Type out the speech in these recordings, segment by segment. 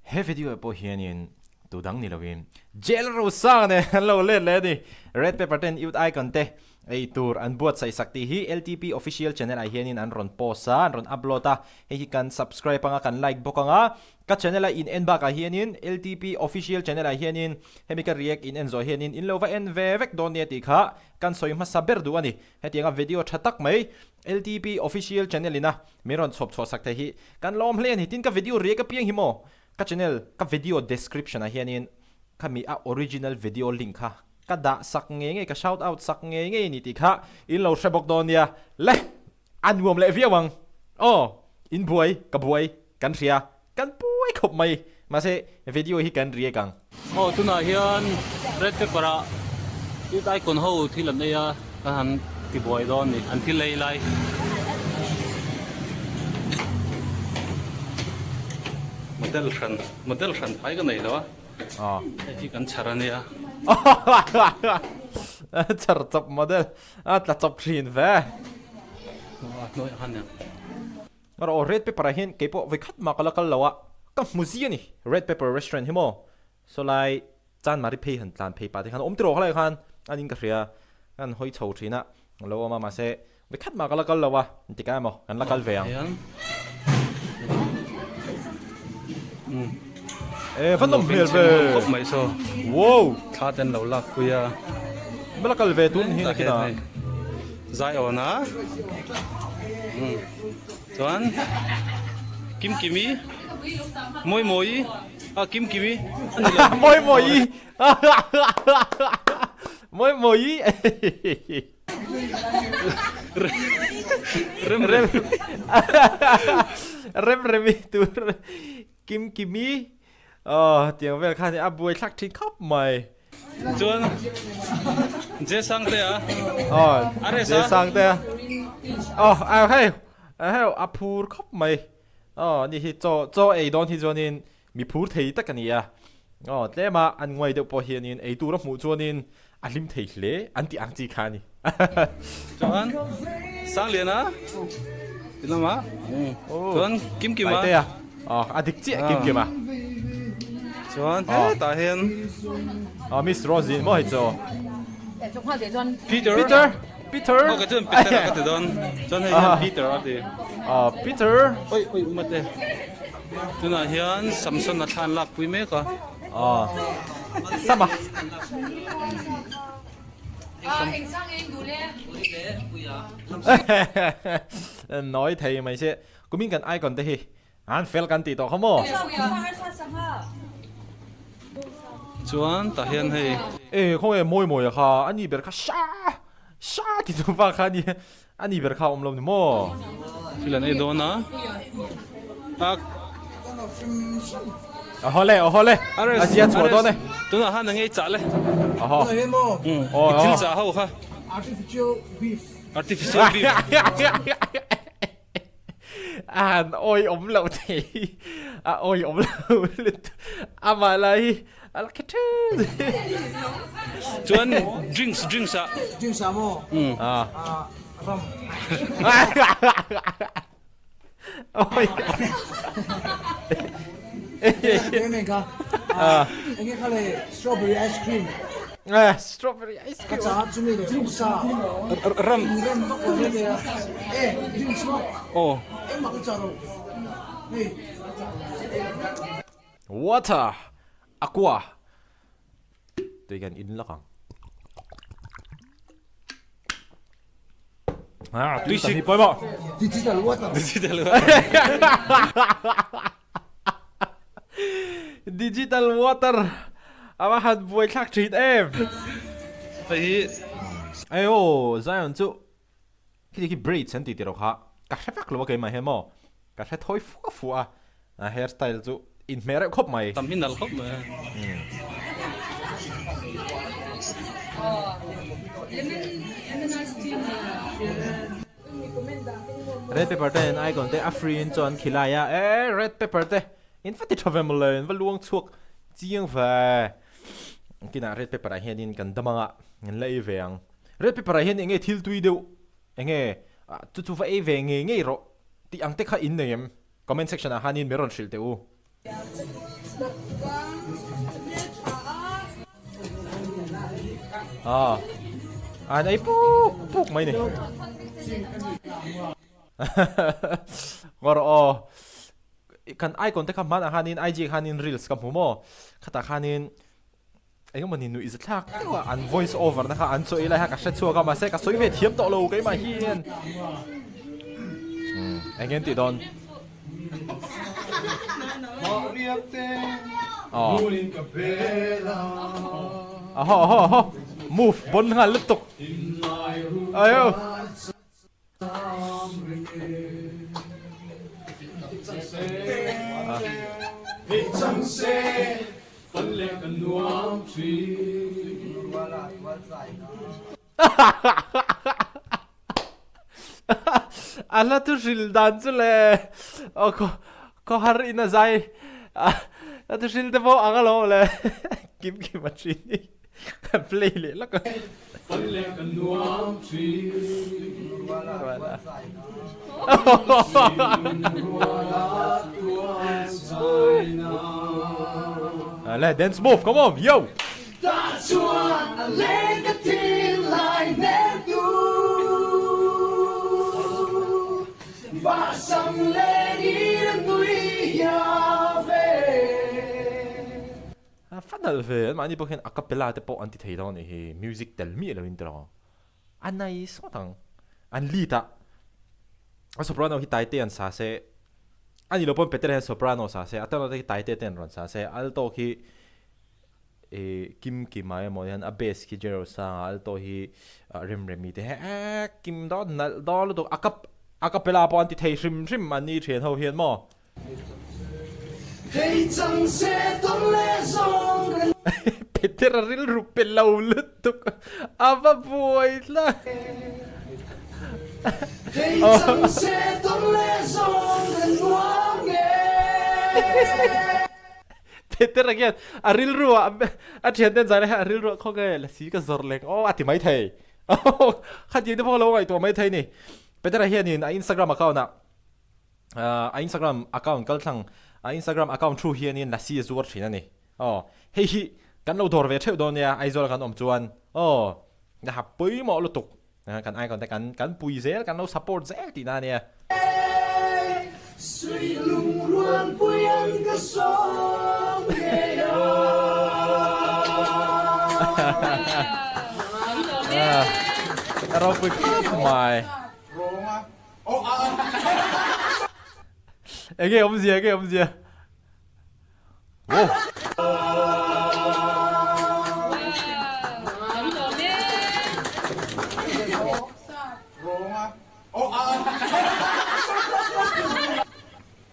He video ah pawh hianin tu dang ni loin Jail Rosang nen an lo let leh a ni. Red Pepper ten Youth Icon te ei tur an buatsaih sak tih hi LTP Official Channel ah hianin an rawn post a, an rawn upload a. Hei hi kan subscribe anga kan like bawk anga ka channel a in en bakah hianin LTP Official Channel ah hianin hemi ka react in en zawh hianin in lo va en ve vek dawn nia tih kha kan sawi hmasa ber duh a ni. Hetianga video tha tak mai LTP Official Channel ina Min rawn chhawp chhuah sak thei hi kan lawm hle a ni. Tin ka video riak apiang hi maw ka channel ka video description ah hianin khami a original video link kha ka dah sak ngei ngei ka shout out sak ngei ngei a ni tih kha in lo hre bawk dawn nia. Le a nuam leh viau ang aw in buai ka buai kan hria. Kan buai khawp mai, mahse video hi kan riak ang. Aw tunah hian red pepper ah youth icon ho thil an ei a, kan han ti buai dawn a ni, an thil ei lai. Model hran, model hran phai ka nei lo a, hei hi kan chhar a nia. Chhar chawp model a tla chawp thin ve. A hnuaiah khan nia. Erawh Red Pepper ah hian keipawh vawi khat mah ka la kal lo a, ka hmu zia a ni. Red Pepper restaurant hi maw sawlai Chanmari phei han tlan phei pah te khan awm tiraw khalai khan a ning ka hria, ka han hawi chho thin a, a lo awm a mahse vawi khat mah ka la kal lo a, engtikah emaw kan la kal ve ang. E va nawm hmel ve. Wow. Thla ten lo lak pui a. Va la kal ve tun hi nakin ah. Zai awn a. Chuan Kim Kimi Mawi Mawi a Kim Kimi a ni lo. Mawi Mawi Mawi Mawi Rem Rem Rem Remi tur Kim Kimi aw tiang vel khan a buai thlak thin khawp mai. Chuan Je Sangte a aw Je Sangte a aw a hei hei a phur khawp mai aw ni hi chaw chaw ei dawn hi chuanin Mi phur thei tak a ni a, aw tlema an nguai deuh pawh hianin ei tur a hmuh chuanin a hlim thei hle an tih ang chi kha a ni. Chuan Sangliana ti lama chuan Kimkima Taitea aw a dik chiah Kimkima chuan hetah hian aw Miss Rosie maw hei chu Peter Peter Peter aw kei chuan Peter a ka ti dawn chuan hei hian Peter a ti aw Peter oi oi mate. Tunah hian Samson a thlan lak pui mek a. Aw. Sama. Nawi thei mai se. Kumin kan icon te hi an fel kan tih tawh kha maw? Chuan tah hian hei. E khawnge mawi mawi a kha a ni ber kha sha sha ti tu pa kha a ni. A ni ber kha a awm lo ni maw? Thil an ei dawn a. A haw le, a haw le. A zia chhuah dawn e. Tunah khan ang ei chah le. A haw. I thil chah ho kha. Artificial beef. Artificial beef. A han awi awm loh thei. A awi awm lo lutuk. Amah lah hi a la khe theu. Chuan drinks drinks ah. Drinks ah maw? Ah. Ram. Awi. Enge kha? Ah. Enge kha le strawberry ice cream. Ah, strawberry ice Ka cream. cha chumi le drinks ah. Ram. Ram vak lo le a. E drinks maw? Aw. Engmah ka cha lo. Hei. Water aqua tui kan in lak ang. Ah, tui tam hi pawimawh. Digital water. Digital water. Digital water a va han buai thlak thin em. Hei hi. Ei aw Zion chu khi khi braids an tih tih rawh kha ka hre vak lo a keimah hian maw ka hre thawi fua fua a a hair style chu inhmeh reuh khawp mai. Tam hi nalh khawp mai a. Red pepper te in icon te a free in chuan khilai a e red pepper te in va ti tha ve mawle in va luang chhuak chiang ve kinah red pepper ah hian in kan dam anga in la ei ve ang red pepper ah hian enge thil tui deuh enge chu chu va ei ve ngei ngei rawh tih ang te kha in nei em comment section ah hian in min rawn hrilh teh u. Ah. An ei puk puk mai ni. Ngawr aw. Kan icon te kha hmanah khanin IG khanin reels ka hmu maw. Khatah khanin engemaw ni nuih zathlak deuh a an voice over na kha an chaw ei lai kha ka hre chhuak a mahse ka sawi ve thiam tawh lo keimah hian. Eng nge an tih dawn? Aw aho aho move bon nghal lutuk. Ayo. A hla thu hril dan chu le aw khaw khaw har in a zai a thu hril te pawh ang alawm le kim kim a thin hi kan play leh lawk a. Le dance move come on yo. A fa nalh ve, anmahni pawh hian a cappella te pawh an ti thei dawn anih hi, music tel miah loin tiraw a nice ngawt ang, an lead a, a soprano hi Taite an sa se, ani lo pawn Peter hian soprano sa se, a tenor te khi Taite te an rawn sa se, alto khi ih Kim Kima emaw hian a bass khi Gerald Sanga, alto hi Remremi te he kim dawn nalh dawn lutuk, a cap a cappella pawh an ti thei hrim hrim anni thian ho hian maw. Peter a rilru pe lo lutuk a va buai tlat. Peter a khian a rilru ah a thian ten zai lai hian a rilru ah khawnge lasi ka zawrh leng aw a ti maithei. Khatiang te pawh a lo ngaihtuah maithei ni. Peter a hianin a Instagram account ah a Instagram account kal thlang a Instagram account thu hianin lasi a zuar thin a ni. Aw hei hi kan lo dawr ve theuh dawn nia Aizawl a kan awm chuan aw ha pawimawh lutuk kan icon te kan kan pui zel kan lo support zel tihna a nia. A ropui khawp mai. Enge awmzia enge awmzia Wow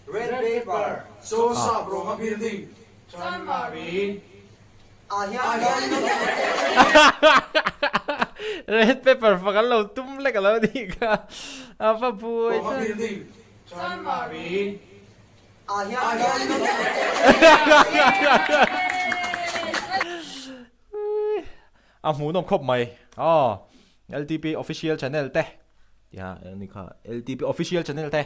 Red paper Chaw sap rawnga building Chanmari Red paper fak an lo tum lek alo nih kha a va buai tlat. A hmuhnawm khawp mai aw LTP official channel te tia ani kha LTP official channel te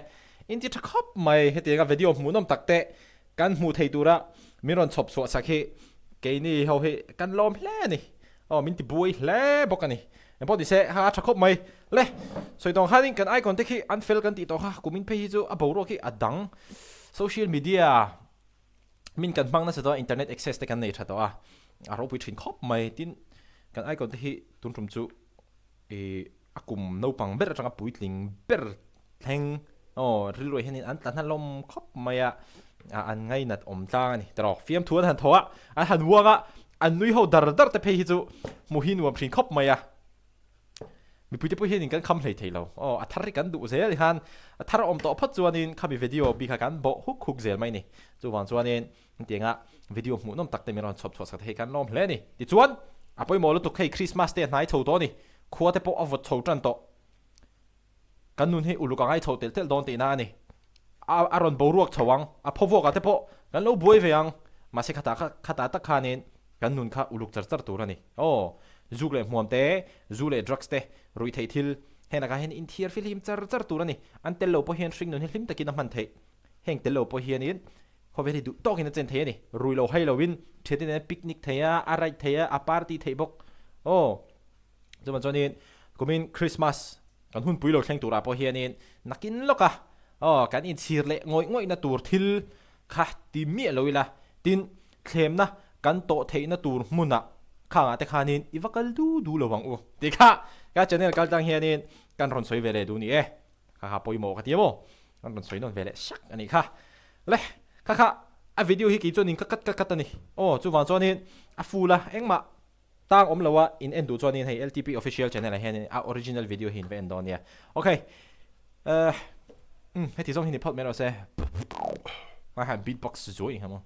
in ti tha khawp mai hetianga video hmuhnawm tak te Kan hmuh theih tura min rawn chhawp chhuah sak hi keini ho hi kan lawm hle a ni. Aw min ti buai hle bawk a ni. Engpawh ni se ha a tha khawp mai. Le, sawi tawng khanin kan icon te khi an fel kan tih tawh kha, kumin phei hi chu a boruak hi a dang. Social media min kan hmang nasa tawh a, internet access te kan nei tha tawh a, a ropui thin khawp mai. Tin, kan icon te hi tun tum chu ih A kum naupang ber atanga puitling ber thleng aw rilruai hianin an tla hnalawm khawp mai a, an ngainat awm tlang a ni tawh. Fiamthu an han thaw a, an han uang a, an nui ho dar dar te phei hi chu hmuh hi nuam thin khawp mai a. Mipui te pawh hianin kan kham hlei thei lo aw, a thar hi kan duh zel hian a thar a awm tawh phawt chuanin khami video bik kha kan bawh huk huk zel mai a ni. Chuvang chuanin Hetianga video hmuhnawm tak te min rawn chhawp chhuah sak te hi kan lawm hle a ni. Tichuan, a pawimawh lutuk hei Christmas te a hnai chho tawh a ni. Khua te pawh a vawt chho tan tawh. Kan nun hi uluk a ngai chho telh telh dawn tihna a ni. A a rawn boruak chho ang, a phaw vuakah te pawh kan lo buai ve ang. Mahse khatah kha khatah tak khanin kan nun kha uluk char char tur a ni. Aw, zuk leh hmuam te, zu leh drugs te, ruihtheih thil, heng lakah hian inthiar fihlim char char tur a ni. An tel lo pawh hian hring nun hi hlim takin a hman theih. Heng tel lo pawh hianin. Khawvel hi duh tawkin a chen thei a ni. Rui lo hai loin thiante nen a picnic thei a, a ride thei a, a party theih bawk. Aw, chuman chuanin kumin Christmas kan hunpui lo thleng turah pawh hianin nakin lawka aw kan inchhir leh ngawih ngawihna tur thil kha ti miah lo ila, tin thlemna kan tawh theihna tur hmunah khangah te khanin i va kal du du lo ang u tih kha ka channel kal tang hianin kan rawn sawi ve leh duh ni e. Kha kha pawimawh ka ti a maw? An rawn sawi nawn ve leh sak a nih kha. Le, kha kha a video hi kei chuanin ka cut ka cut a ni. Aw, chuvang chuanin a full a, engmah tang awm lo a in en duh chuanin hei LTP official channel ah hianin a original video hi in va en dawn nia. Ok, eh, umm heti zawng hi ni phawt mai rawh se. Ngai han beatbox zuai ang maw?